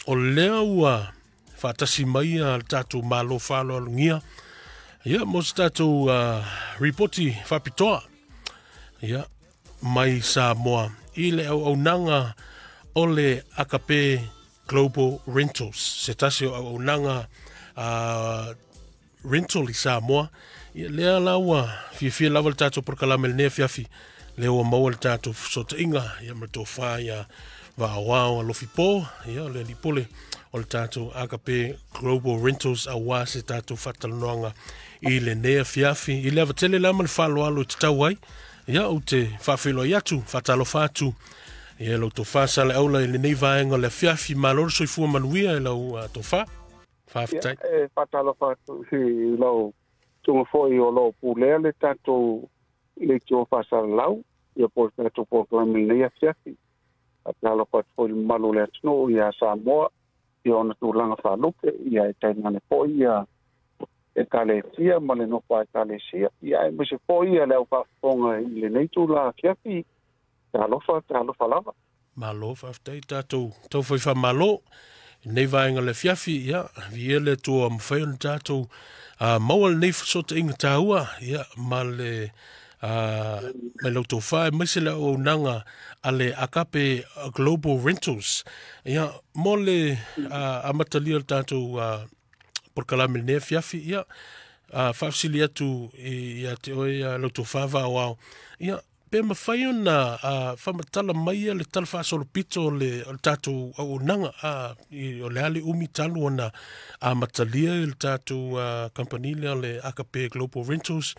O lea ua faatasi mai le tatou Malo faaaloalogia ia mo se tatou ripoti faapitoa ia mai Samoa i le auaunaga o le Agape Global Rentals, se tasi o auaunaga rental i Samoa. Ia lea la ua fiafia lava le tatou polokalame i lenei afiafi, lea ua maua le tatou fesootaiga ia ma le tofa ia Vaaoao Alofipo, ia o le alii pule o le tatou Agape Global Rentals aua se tatou faatalanoaga i lenei afiafi. I le ava tele la ma le faaaloalo e tatau ai, ia ou te faafeiloai atu, faatalofa atu ia lau tofa Saleaula i lenei vaega o le afiafi. Malo le soifua manuia e lau tofa. Faafetai. Ia, e faatalofa atu i lau susuga foi o lo o pulea le tatou leitio faasalalau, ia po o le tatou polokalame i lenei afiafi. Faatalofa atu foi i le mamalu o le atunuu ia Samoa i ona tulaga faalupe, ia e tainane foi ia Ekalesia ma le nofo a Ekalesia, ia aemaise foi ia le au faafofoga i lenei tula afiafi. Talofa, talofa lava. Malo, faafetai tatou taufai faamalo i lenei vaega o le afiafi. Ia, viia le Atua ua mafai ona tatou maua lenei fesootaiga taua ia ma le mai lau tofa aemaise le auaunaga a le Agape Global Rentals. Ia, mo le amatalia o le tatou polokalame i lenei afiafi, ia, faafesili atu ia te oe lau tofa Vaaoao, ia, pe mafai ona faamatala mai le tala faasolopito o le tatou auaunaga, o le a le umi talu ona amatalia le tatou kamupani lea o le Agape Global Rentals,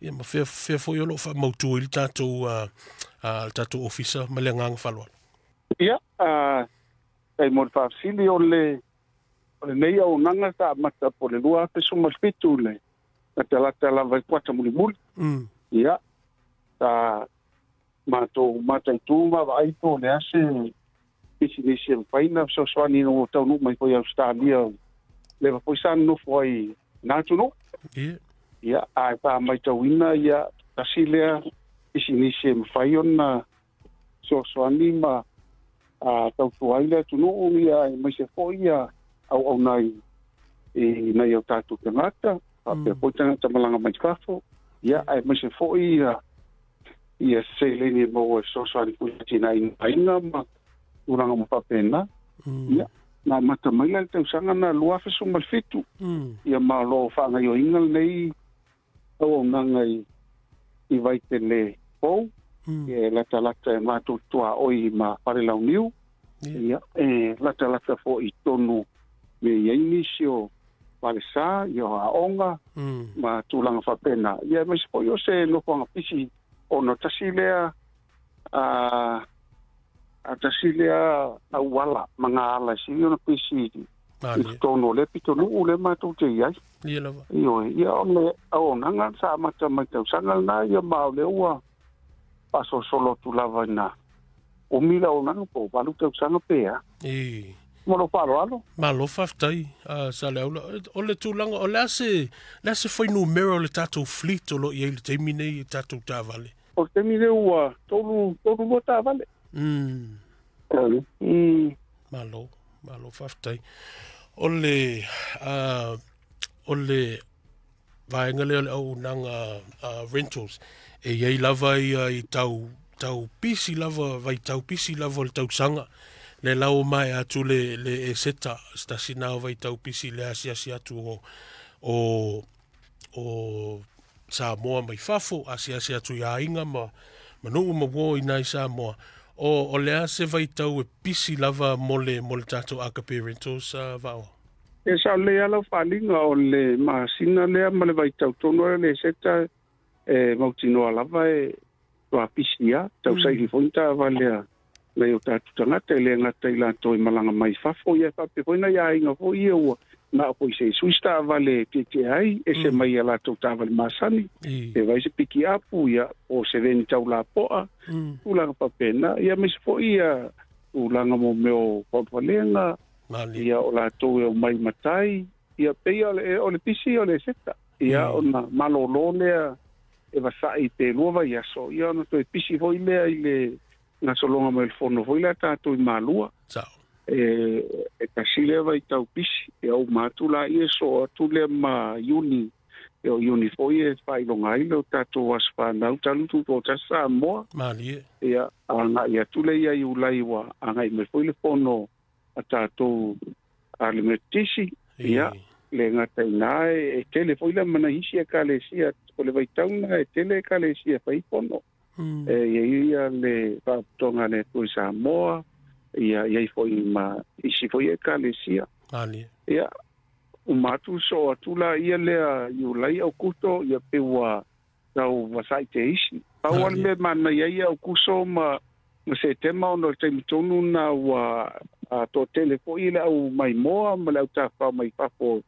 ia ma fea foi o lo o faamautu ai le tatou ofisa ma le agaga faaaloalo. Ia, tai mo le faafesili o lenei auaunaga sa amata po le 2017 le latalata lava i kuata mulimuli. Ia, sa matou mataitu ma vaai po o le a se pisinisi e mafai ona fesoasoani ina ua taunuu mai foi i Ausetalia, leva foi sa nonofo ai na atunuu. Ia, ae faamaitauina ia tasi lea pisinisi e mafai ona fesoasoani ma tautua ai le atunuu, ia aemaise foi ia auauna i nai o tatou tagata, faapea foi tagata malaga mai fafo, ia aemaise foi ia seleni e maua e fesoasoani foi i atinaeina aiga ma tulaga uma faapena. Ia, na amata mai la le tausaga na 2017, ia ma o lo o faagaoioiga lenei auaunaga i Vaitele Pou, e latalata e matou tuaoi ma Falelauniu, ia e latalata foi i totonu me i ai nisi o falesa, ia o aoga, ma tulaga faapena. Ia aemaise foi o se nofoaga pisi ona tasi lea tasi lea auala ma ngā ala e sili ona pisi i totonu o lea pitonuu lea matou te i ai. Ia lava. Ioe, ia o le auaunaga sa amata mai tausaga lena, ia ma o lea ua faasolosolo atu lava ina umi le auaunaga po o 8 tausaga pe a. Mo lou faaaloalo. Malo faafetai, Saleaula. O le tulaga, o le a se fuainumera o le tatou fleet o lo o i ai i le taimi nei i tatou taavale? O le taimi nei ua 32 taavale. Malo, malo faafetai. O le vaega lea o le auaunaga rentals, e i ai lava ia i tau pisi lava, vaitau pisi lava o le tausaga. Le lau mai atu le eseta, se tasi nā o vaitau pisi le asiasi atu o Samoa mai fafo, asiasi atu i aiga ma nuu ma uo i nai Samoa. O le a se vaitau e pisi lava mo le tatou Agape Rentals Vaaoao? E sa le ala faaaliga o le masina lea ma le vaitau tonu le eseta e mautinoa lava e toa pisi ia, tausaili foi taavale nai o tatou tagata e le gata i latou e malaga mai fafo, ia faapea foi nai aiga foi ia ua na o foi se sui taavale tietie ai, ese mai ia latou taavale masani, e vai se piki apu ia o se veni taulapoa, tulaga faapena, ia aemaise foi ia tulaga mo mea o faavalega, ia o latou e o mai matai, ia pei o le pisi o le eseta, ia ona malolo lea e vasai pe lua vaiaso, ia ona toe pisi foi lea i le gasologa mai le fono foi lea tatou i Malua. E tasi tasi lea vaitau pisi ia uma atu laia soo atu lea ma Iuni ia o Iuni foi e faailoga ai le o tatou aso fanau talu tutoatasi Samoa Malie. Ia agaʻi atu le ia Iulai ua agaʻi mai foi le fono a tatou a le Metotisi ia le gata iina e tele foi le mana isi ekalesia o le vaitauna e tele ekalesia fai fono e iai ia le faaputoga le Atua i Samoa ia iai foi ma isi foi ekalesia Malie. Ia uma atu soo atu laia lea Iulai Aukuso ia pe ua tau vasaʻi te isi pau a le mea manaia ai Aukuso ma Setema ona o le taimi tonu na ua toatele foi le au maimoa ma le au tafafao mai fafo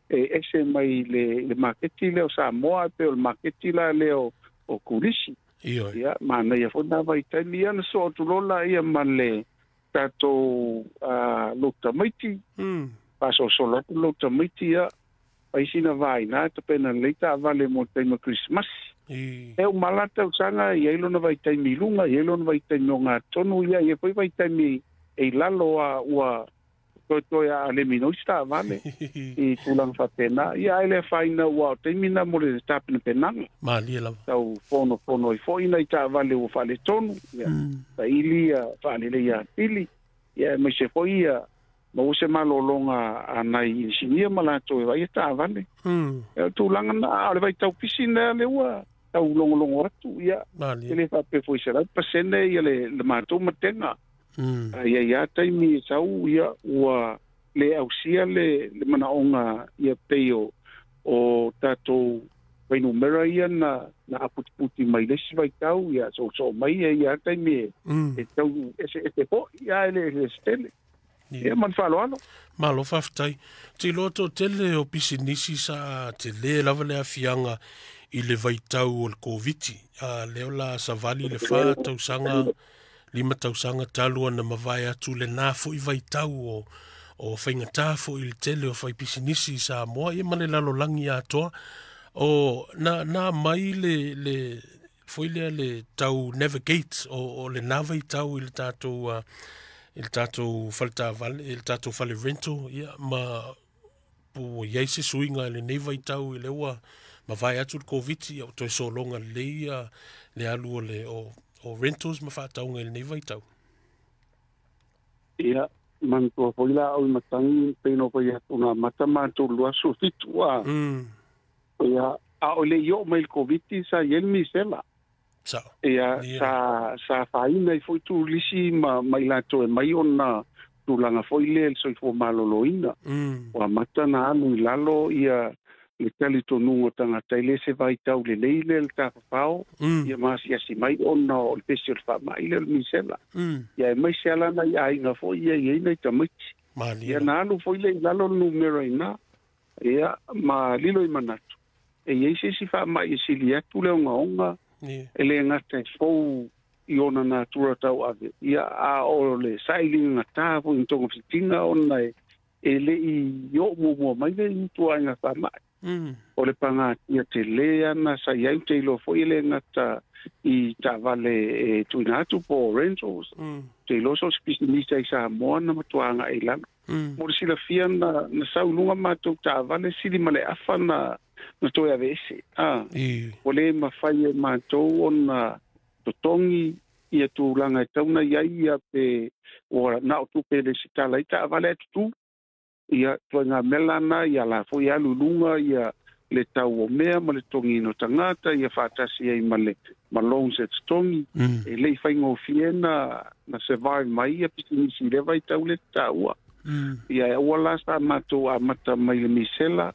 e ese mai le maketi lea o Samoa pe o le maketi la lea o Kulisi. Ioe. Ia manaia foi na vaitaimi ia na soo atu loa laia ma le tatou lou tamaiti faasolosolo atu lou tamaiti ia ai sina vaina tapena lelei taavale mo le taimi o Kerisimasi. E uma la tausaga i ai lona vaitaimi i luga i ai lona vaitaimi o gatonu ia ia foi vaitaimi e i lalo a ua toetoe a alemi noisi taavale i tulaga faapena ia ae le afaina ua o taimi na mo le tapenapenaga Malie lava. Tau fonofono ai foi nai taavale ua faaletonu ia saili ia faaleleia atili ia aemaise foi ia maua se malologa a nai inisinia ma latou e vaaia taavale. E o tulaga na a o le vaitau pisi lea le ua tau logologo atu ia e le faapea foi 100% ia le matou matega. Ia ia taimi e sau ia ua le ausia le manaoga ia pei o tatou fuainumera ia na aputiputi mai le isi vaitau ia soosoo mai ia ia taimi e tau eseese foi ia e le eseese tele. Ia ma le faaaloalo. Malo faafetai. Te iloa toatele o pisinisi sa tele lava le aafiaga i le vaitau o le Koviti. A lea o la savali le 4 tausaga, 5 tausaga talu ona mavae atu lenā foi vaitau o faigata foi i le tele o faipisinisi i Samoa ia ma le lalolagi atoa. O na mai le foi lea le tau navigate o lenā vaitau i le tatou faletaavale, i le tatou fale rental ia ma ua i ai se suiga i lenei vaitau i le ua mavae atu le Koviti ia ua toe sologa lelei ia le alu o le o rentals ma faatauga i lenei vaitau. Ia manatua foi la au i matagi pei ona fai atu na amata matou i le 2007 a. Ia a o le i oo mai le Koviti sa i ai le misela. Sao. Ia sa faaina ai foi turisi ma i latou e mai ona tulaga foi lea i le soifua maloloina. Ua amata na alu i lalo ia le talitonuga o tagata e le se vaitau lelei lea le tafafao ia masiasi mai ona o le pesi o le faamaʻi lea o le misela. Ia e maise ala nai aiga foi ia i ai nai tamaiti. Ia na alu foi lea i lalo le numera iina ia ma lilo i manatu e i ai se isi faamaʻi e sili atu le ogaoga e le gata e fou i ona natura tauave ia a o le sailiga gatā foi i togafitiga ona e leʻi oo muamua mai le i tuaiga faamaʻi. O le pagatia telē ana sa i ai te iloa foi e le gata i taavale e tuuina atu po o rentals. Te iloa so o se pisinisi ai Samoa na matuā agaʻi i lalo. Mo le silafia na sau i luga matou taavale sili ma le afa na toe aveese. Ua lē mafai e matou ona totogi ia tulaga e tau na iai ia pe ua na o tupe le sitala ai taavale ae tutū. Ia tuaiga mea lana ia la foi alu i luga ia le tau o mea ma le totogiina o tagata ia faatasi ai ma le ma loans e totogi. E leʻi faigofie na survive mai ia pisinisi i lea vaitau le taua. Ia e aua la sa matou amata mai le misela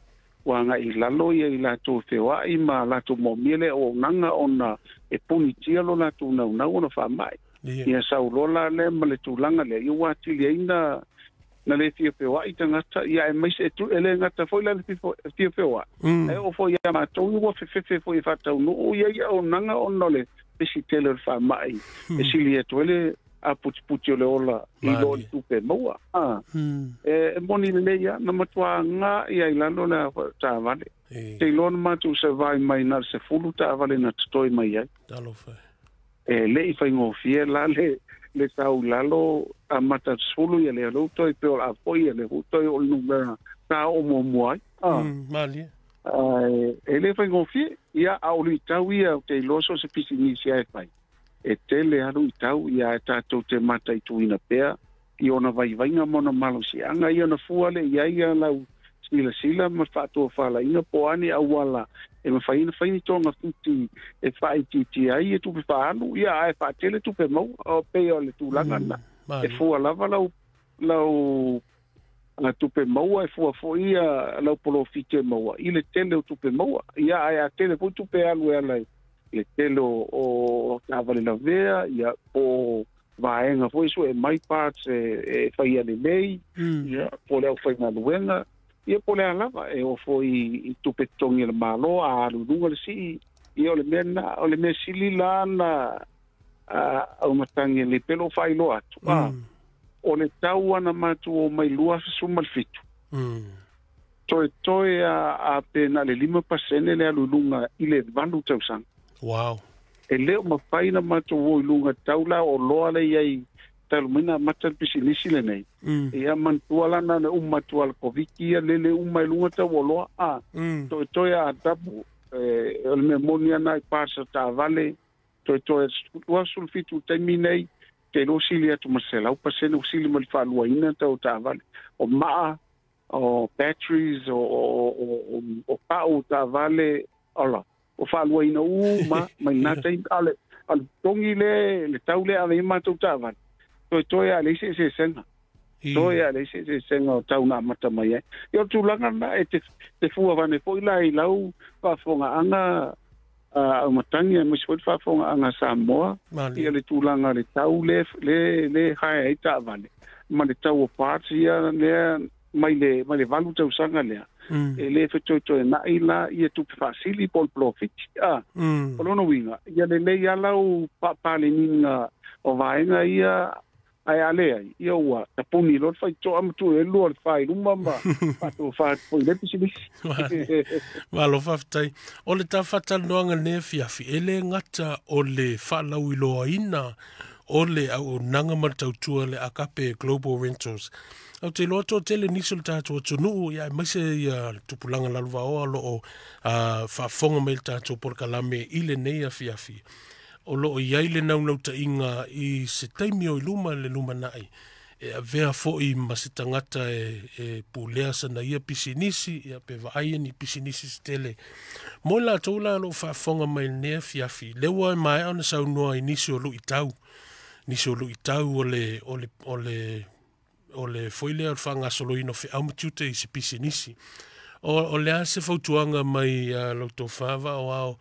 ua agaʻi i lalo ia i latou feoaʻi ma latou moomia le auaunaga ona e punitia lo latou naunau ona faamaʻi. Ia sau loa la lea ma le tulaga lea ia ua atili ai na le fia feoaʻi tagata ia aemaise e le gata foi la le fia feoaʻi. Ae oo foi ia matou ua fefefe foi e faataunuu ia ia auaunaga ona o le pesi tele o le faamaʻi e sili atu ai le aputiputi o le ola i lo le tupe maua. E moni lelei ia na matuā gaʻi ai lalo le taavale. Te iloa na matou survive mai na le 10 taavale na totoe mai ai. Talofa. E leʻi faigofie la le le tau lalo a mata sulu ia le lo toi pe o a foi ia le toi o numera ta o mo mo ai mali e le fai ngofie ia a o tau ia te loso se pisinisi ai fai e tele alu i tau ia e tātou te mata i tuina pea i ona vaivainga ma ona malosiaga ia ona fua le i ai ia lau silasila ma faatofalaiga po o ane auala e mafai ona fai ni togafiti e faaitiitia ai e tupe faaalu ia ae faatele tupe maua o pei o le tulaga lena e fua lava lau lau tupe maua e fua foʻi ia lau polofiti e maua i le tele o tupe maua ia ae a tele foʻi tupe alu e ala i le tele o taavale lavea ia po vaega foi sue mai parts e faia lelei ia po le aufaigaluega ia po le a lava e oo foi i tupe totogi e le Malo a alu i luga le sii ia o le mea lena o le mea sili la na aumatagi e lelei pea lou faailoa atu o le tau ana matou o mai 2017 toetoe a pe na le 5% le alu i luga i le 8 tausaga. Wow. E le o mafai na matou o i luga tau la o loa le iai talu mai na amata le pisinisi lenei. Ia manatua lana na uma atu a le Koviti ia lele uma i luga tau o loa a toetoe a tapu o le mea moni ana i pasa taavale toetoe 27 taimi nei te iloa sili atu ma 100% ua sili ma le faaluaina tau taavale o maa o batteries o pau taavale ola o faaluaina uma mai lena taimi a o le togi le le tau lea ave ai matou taavale toetoe a leai se eseesega toe a leai se eseesega o tau na amata mai ai ia o le tulaga lena e te fua vane foi la i lau faafofogaaga aumatagi aemaise foi le faafofogaaga Samoa ia le tulaga le tau le le hae ai taavale ma le tau o parts ia lea mai le 8 tausaga lea e le fetoetoena'i la ia tupe faasili po o le polofiti a o lona uiga ia lelei a lau paapaleniga o vaega ia ae a leai ia ua tapuni loa le faitoa ma tuu ai le lua o le fa i luma ma faatofa atu foi i le pisinisi. Malo faafetai. O le ta faatalanoaga lenei afiafi e le gata o le faalauiloaina o le auaunaga ma le tautua le Agape Global Rentals. Ou te iloa toatele nisi o le tatou atunuu ia aemaise ia le tupulaga lalovaoa o lo o faafofoga mai i le tatou polokalame i lenei afiafi. O lo o i ai le naunautaiga i se taimi o i luma le lumanai e avea foi ma se tagata e pulea sana ia pisinisi ia pe vaai ni pisinisi se tele. Mo i latou la o lo o faafofoga mai i lenei afiafi, lea ua maea ona saunoa i nisi o luitau, nisi o luitau o le o le o le o le foi lea o le faagasoloina o feau ma tiute i se pisinisi. O le a se fautuaga mai lau tofa Vaaoao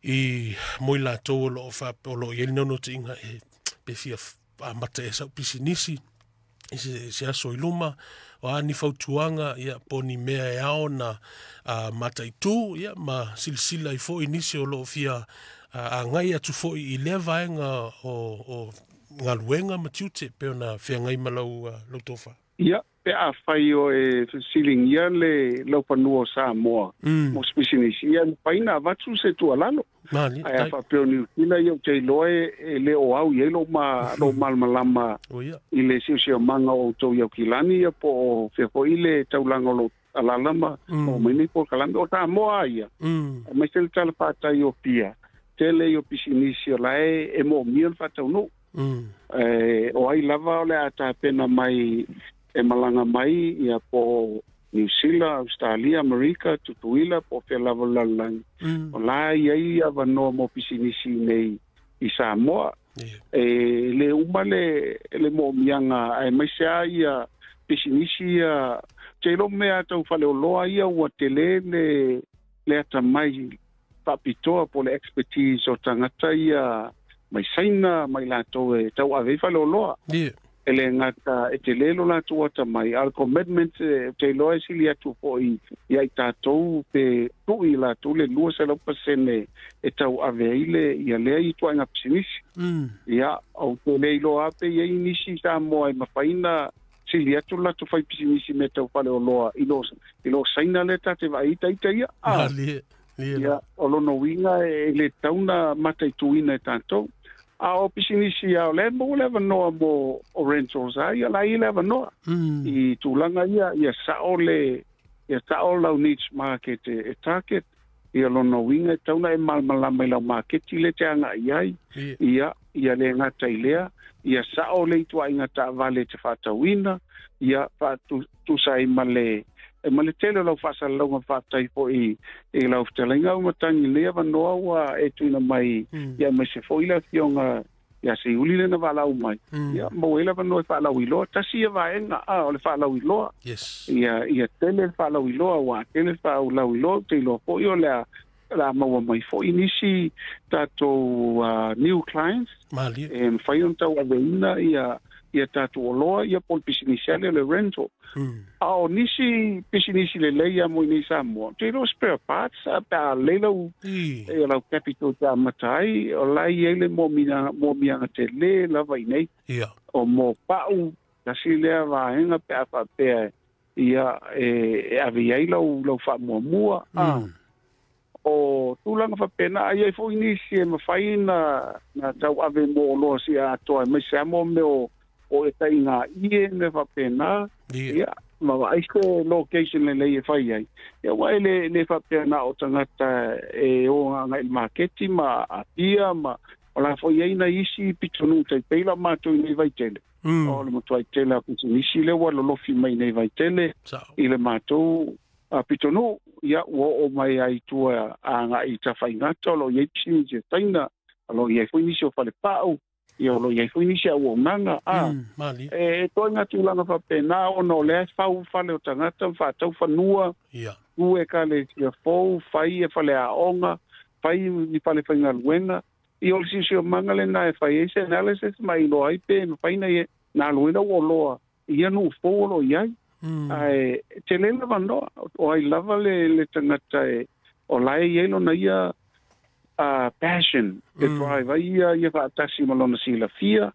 i mo i latou o lo o o lo o i ai le naunautaiga e pe fia amata ea sau pisinisi i se aso i luma, o a ni fautuaga ia po o ni mea e ao ona mataitu ia ma silasila ai foi nisi o lo o fia agai atu foi i lea vaega o galuega ma tiute pe ona feagai ma lau tofa. Ia, pe afai o e fesiligia le laufanua o Samoa mo se pisinisi, ia mafai ona avatu se tuualalo. Ae a faapea o Niu Sila, ia ou te iloa e le o au i ai lou malamalama i le siosiomaga o outou i Aukilani, ia po o fea foi le taulaga o lou alala ma oo mai nei polokalame. O Samoa lava ia, aemaise le talafatai o Apia, tele ia o pisinisi o la e moomia le faataunuu. O ai lava o le a tapena mai e malaga mai ia po o Niu Sila, Australia, Amerika, Tutuila, po o fea lava o le lalolagi, o la e i ai avanoa mo pisinisi nei i Samoa. E le uma le moomiaga aemaise lava ia pisinisi ia te iloa mea tau faleoloa ia ua tele le atamai faapitoa po o le expertise o tagata ia mai Saina mai latou e tauave ai faleoloa. E le gata e tele lo latou atamai, a o le commitment ou te iloa e sili atu foi ia i tatou pe tuu i latou le 200% e tauave ai le ia lea ituaiga pisinisi. Ia, ou te le iloa lava pe i ai nisi Samoa e mafai ona sili atu le latou fai pisinisi mea tau faleoloa i lo Saina lea ta te vaai ai ita ia. Ia, o lona uiga e le tatau ona mataituina e tatou. A o pisinisi a o le mo le avanoa mo o rentals a ia la i le avanoa. I tulaga ia ia sa'o le ia sa'o lau niche market e target ia lona uiga e tauna e malamalama i lau maketi le te aga'i ai ia ia le gata i lea ia sa'o le itua'iga ta'avale te fa'atauina ia fa'atusa ai ma le e ma le tele o lau fa'asalalauga fa'atai fo'i i lau fetalaiga umatagi lea avanoa ua e tuuina mai ia mai se fo'i le afioga ia Seiuli lena va'alau mai ia maua ai le avanoa e fa'alauiloa tasi ia vaega a o le fa'alauiloa ia ia tele le fa'alauiloa ua tele le fa'alauiloa ou te iloa fo'i o lea la maua mai fo'i nisi tatou new clients e mafai ona tauaveina ia ia tatou oloa ia po o le pisinisi ale o le rental. A o nisi pisinisi lelei ia mo i nei Samoa, te iloa spare parts a pe a lei lau ia lau capital te amata ai, o la i ai le mo'omiaga telē lava i nei. O mo pa'u, tasi lea vaega pe a fa'apea ia e ave i ai lau lau fa'amuamua. O tulaga fa'apena ai ai fo'i nisi e mafai na tau'ave mo oloa si'a atoa mai se amo mea o e ta'iga ie me fa'apena ia ma va'ai se location lelei e fai ai ia ua e le le fa'apea na o tagata e o aga'i le maketi ma apia ma o la fo'i ai nai isi pitonuu taipei la matou i nei vaitele o le matuai tele a pisinisi lea ua lolofi mai nei vaitele i le matou pitonuu ia ua o'o mai ai tua aga'i i tafaigata o lo'o i ai pisinisi e taina o lo'o i ai foi nisi o falepa'u ia o lo'o i ai foi nisi auaunaga a e toaiga tulaga fa'apena ona o lea e fau fale o tagata ma fa'atau fanua tu e kalesia fou fai e fale a'oga fai ni fale faigaluega ia o le siosiomaga lenā e fai ai se analysis ma iloa ai pe mafai na na aluina ua oloa ia nuu fou o lo'o i ai ae tele le avanoa o ai lava le tagata e o lae i ai lona ia passion e drive ai ia ia fa'atasi ma lona silafia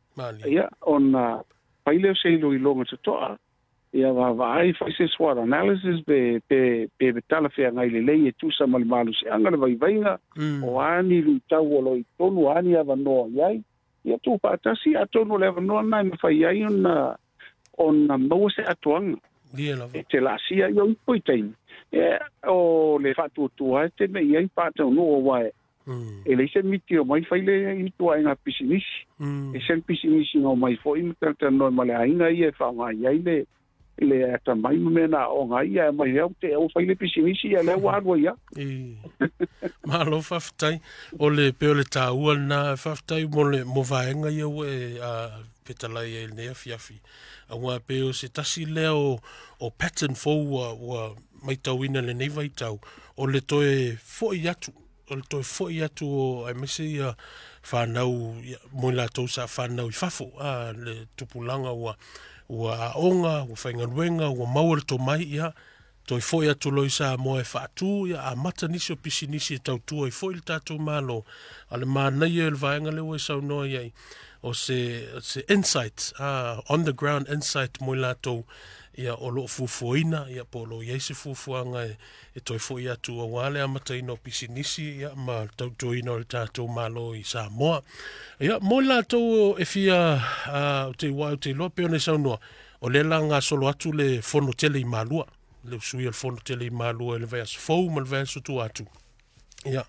ia ona fai lea o se iloiloga toto'a ia vaavaai fai se SWOT analysis pe talafeagai lelei e tusa ma le malosi'aga le vaivaiga o a ni lu'itau o lo i tonu a ni avanoa i ai ia tuu fa'atasi atonu o le avanoa lena e mafai ai ona maua se atoaga e te la'asia ia o ipo i taimi e o le fa'atuatua e te mei ai fa'ataunuu auā e leai se miti o mai fai le itua'iga pisinisi e se pisinisi na o mai fo'i ma talatalanoa ma le aiga ia e fa'aoga i ai le atamai ma mea na a'oga ai ia mai lea te au fai le pisinisi ia lea ua alu ai ia. Malo fa'afetai o le pe o le tāua lena fa'afetai mo le mo vaega ia ua e fetalai ai lenei afiafi auā pe o se tasi lea o pattern fou ua maitauina lenei vaitau o le toe fo'i atu o le toe fo'i atu o aemaise ia fanau ia, mo i latou sa fanau i fafo a le tupulaga ua a'oga ua faigaluega ua maua le tomai ia toe fo'i atu loa i Samoa e fa'atū ia amata nisi o pisinisi e tautua ai fo'i le tatou Malo a le manaia o le vaega lea ua e saunoa i ai o se insight on the ground insight mo i latou ia o lo'o fuafuaina ia po o lo i ai se fuafuaga e toe fo'i atu auā le amataina o pisinisi ia ma le tautuaina o le tatou Malo i Samoa ia mo i latou e fia te uae o te iloa pe ona e saunoa o lea la gasolo atu le fono tele i Malua le usui o le fono tele i Malua i le vaiaso fou ma le vaiaso tua atu ia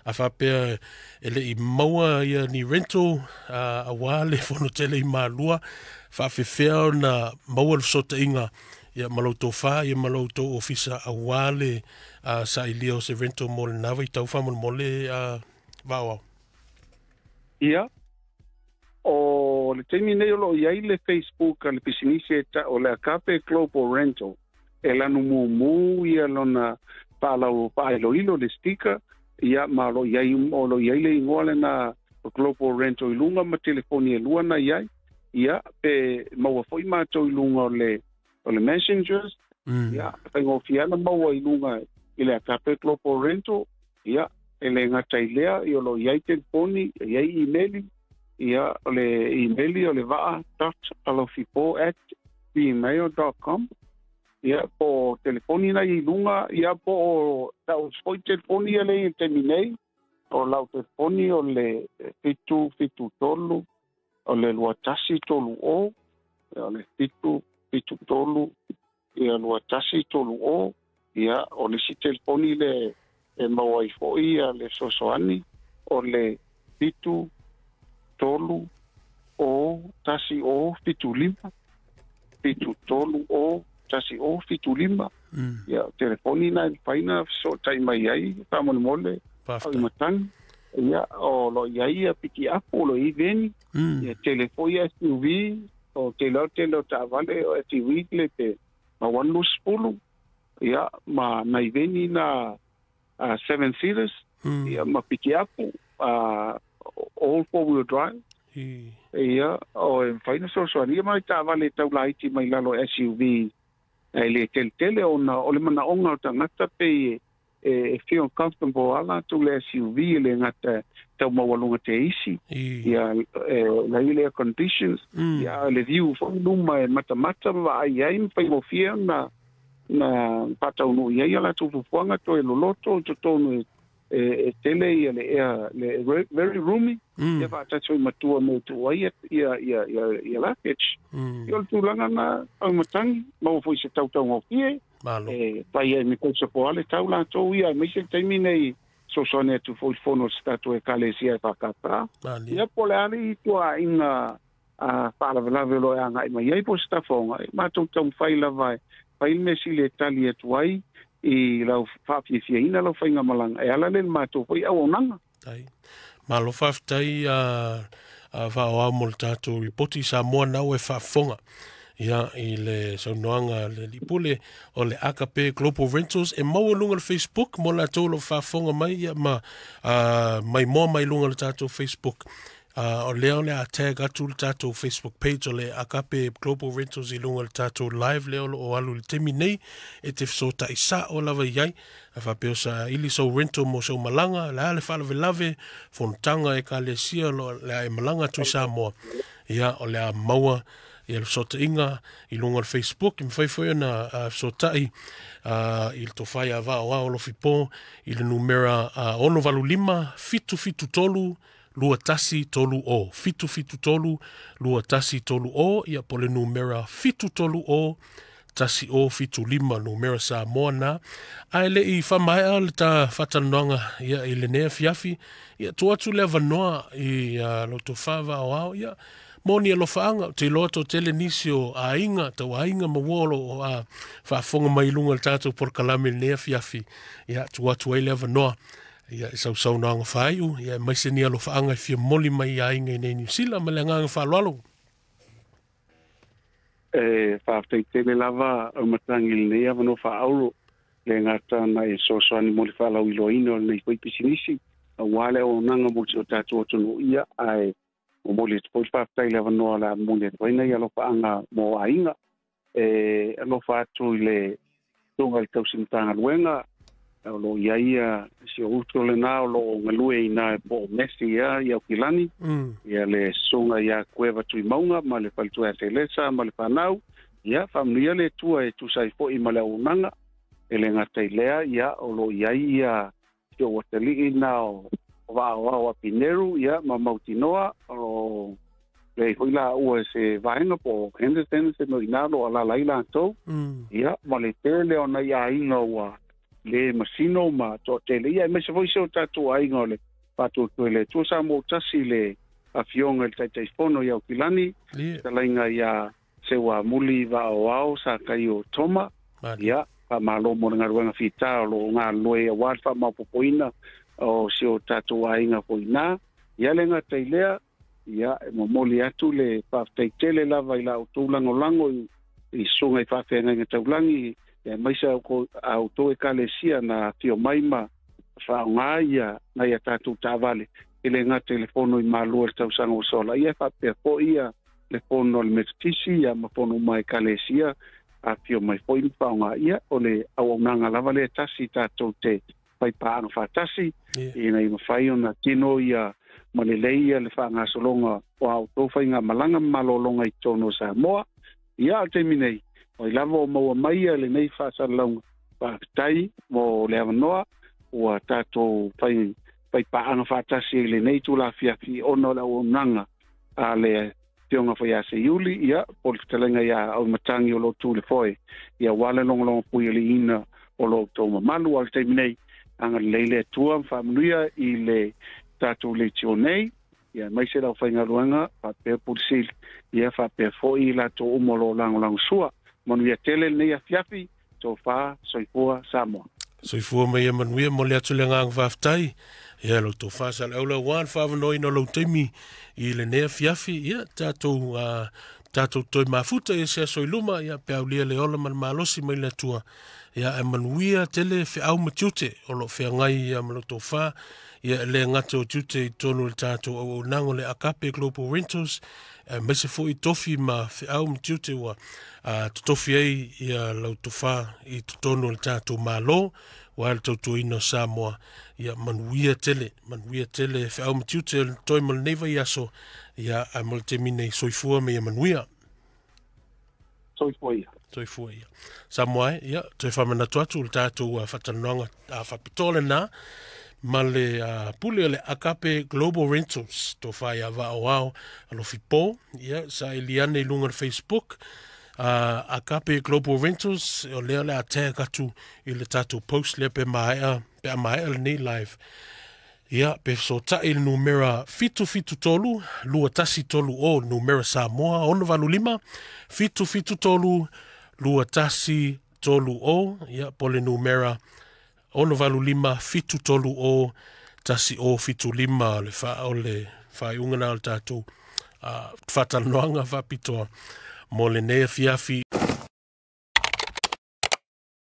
a faapea e le'i maua ia ni rental auā le fono tele i Malua fa'afefea ona maua le feso'ota'iga ia ma loutou fā ia ma loutou ofisa auā le sa'ilia o se rental mo lenā vaitau fa'amolemole va'aoao. Ia o le taimi nei o lo'o i ai le Facebook a le pisinisi e o le Agape Global Rental e lanu mumu ia lona fa'alau fa'ailoilo le sticker ia ma o lo i ai o lo i ai le igoa lena Global Rental i luga ma telefoni e lua na i ai ia pe maua fo'i matou i luga o le messengers ia faigofie ana maua i luga i le Agape Global Rental ia e le gata i lea ia o lo i ai telefoni i ai email ia o le email o le vaa.alofipo@gmail.com ia po telefoni na i luga ia po o ta'u foi telefoni ia lei i le taimi nei. O lau telefoni o le 773 o le 2130, o le 773 ia 2130. Ia o le isi telefoni le e maua ai fo'i ia le fesoasoani o le 7 3 o 1 o 7 5 7 3 o 1 o 7 5. Ia telefoni na e mafai ona fesootai mai ai faamolemole au matagi. Ia o lo i ai ia pikiapu o lo i veni. Ia tele foi SUV o tele o tele o taavale o SUV le pe ma 120. Ia ma nai veni na 7 seaters. Ia ma pikiapu all four wheel drive. Ia o e mafai ona fesoasoani mai taavale taulaiti mai lalo SUV e le tele tele ona o le manaoga o tagata pe e feel comfortable ala tu le SUV le ngata tau maualuga te isi. Ia la ile air conditions. Ia le view foi luma e matamata ma vaai ai ma faigofie na faataunuu i ai a latou fuafuaga toe loloto i totonu e tele ia le ea le very roomy. Ia faatasi oi matua me tuu ai ia luggage. Ia o le tulaga na aumatagi maua foi se tautaugofie e fai ai me tausa ale tau latou ia aemaise le taimi nei fesoasoani atu foi i le fono o se tatou ekalesia e faakata. Ia po o le a le ituaiga faalavelave o lo e agai mai ai po o se tafaoga e matou taumafai lava e fai le mea sili e tali atu ai i lau faafiafiaina lau faigamalaga e ala lea le matou foi auaunaga. Malo faafetai faaoao mo le tatou ripoti Samoa nau e faafofoga ia i le saunoaga le lipule o le Agape Global Rentals e maua luga le Facebook mo latou lo faafofoga mai ia ma mai moa mai luga le tatou Facebook. O lea o le a tag atu le tatou Facebook page o le Agape Global Rentals i luga le tatou live lea o lo o alu i le taimi nei e te fesota'i sa'o lava i ai a faapea o sa ili sau rental mo sau malaga le a le faalavelave fonotaga e ekalesia le a e malaga atu i Samoa ia o le a maua ia le fesootaiga i luga o le Facebook. E mafai foi ona fesota'i i le tofa ia Vaaoao Alofi Po i le numera 685 773 2130 773 2130 ia po le numera 730 1075 numera Samoa na. Ae le'i faamaea le ta faatalanoaga ia i lenei afiafi ia tuu atu le avanoa i lo tofa Vaaoao ia mo ni alofaaga ou te iloa toatele nisi o aiga tauaiga ma ua o loo faafofoga mai i luga le tatou polokalame i lenei afiafi ia tuu atu ai le avanoa ia i sausaunoaga faaiu ia aemaise ni alofaaga e fia momoli mai i aiga i nei Niu Sila ma le agaga faaaloalo. E faafetai lava au matagi i lenei avanoa faaauro le gata na e fesoasoani mo le faalauiloaina o lenei foi pisinisi auā le auaunaga mo si o tatou atunuu ia ae momoli atu foi le faafetai le avanoa le a momoli atu ai nai alofaaga mo aiga e alofa atu i le susuga i le tausi Matagaluega o lo o i ai ia si o uso lenā o lo o galue i ina po o Messi ia i Aukilani. Ia le susuga ia Kueva Tuimauga ma le faletua ia Selesa ma le fanau ia faamanuia le Atua e tusa ai foi ma le auaunaga e le gata i lea ia o lo o i ai ia si ou atalii na o Vaaoao Apineru ia ma Mautinoa o leai foi laua se vaega po o Henderson se mea o i ina o lo o alaala ai latou. Ia ma le tele o nai aiga ua le masino ma toatele ia aemaise foi si o tatou aiga o le Faatuatua i le Atua Samoa ua tasi le afioga i le Taitaifono i Aukilani fetalaiga ia Seuamuli Vaaoao Sakaio Toma. Ia faamalo mo le galuega fitā o lo o galulue auā le faamaopoopoina o si o tatou aiga foi ina. Ia le gata i lea ia e momoli atu le faafetai tele lava i la outou lagolago i susuga i faafeagaiga taulagi aemaise a outou ekalesia na afio mai ma faaaogā ia nai a tatou taavale e le gata i le fono i Malua i le tausaga ua sola ia e faapea foi ia le fono a le Metotisi ia ma fono uma ekalesia afio mai foi ma faaaogā ia o le auaunaga lava lea tasi tatou te faipaaga faatasi ina ia mafai ona tino ia ma lelei ia le faagasologa o a outou faigamalaga ma malologa i totonu o Samoa. Ia a o le taimi nei o ai lava o maua mai ia lenei faasalalauga faafetai mo le avanoa ua tatou fai Faipaaga faatasi i lenei itulā afiafi ona o le auaunaga a le Afioga foi ia Seiuli, ia, po o le fetalaiga iā Auimatagi o lo o tu i le foe, ia aua le logologopuialiiina o lo outou mamalu. A o le taimi nei, agalelei le Atua ma faamanuia i le tatou leitio nei, ia aemaise le aufaigaluega faapea Pule Sili, ia faapea foi i latou uma o lo o lagolagosua. Manuia tele lenei afiafi, tofa, soifua Samoa. Soifua ma ia manuia, momoli atu le agaga faafetai. Ia lau tofa Saleaula aua le faaavanoaina o lou taimi i lenei afiafi. Ia tatou tatou toe mafuta i se aso i luma, ia pe aulia le ola ma le malosi mai le Atua. Ia ae manuia tele feau ma tiute o lo o feagai ia ma lau tofa. Ia e le gata o tiute i totonu o le tatou auaunaga o le Agape Global Rentals, aemaise foi tofi ma feau ma tiute ua totofi ai ia lau tofa i totonu o le tatou Malo aua le tautuaina o Samoa. Ia manuia tele, manuia tele feau ma tiute o le toe ma lenei vaiaso. Ia ae mo le taimi nei, soifua ma ia manuia. Soifua ia. Soifua ia. Samoa e, ia, toe faamanatu atu le tatou faatalanoaga faapitoa lenā ma le pule o le Agape Global Rentals, tofa ia Vaaoao Alofi Po. Ia, saili ane i luga o le Facebook, Agape Global Rentals, o lea o le a tag atu i le tatou post lea pe maea, pe a maea lenei live. Ia, pe fesootai i le numera 773 2130, le numera Samoa 685 773 2130, ia, po o le numera 685 730 1075. O le fa o le faaiuga na o le tatou faatalanoaga faapitoa mo lenei afiafi.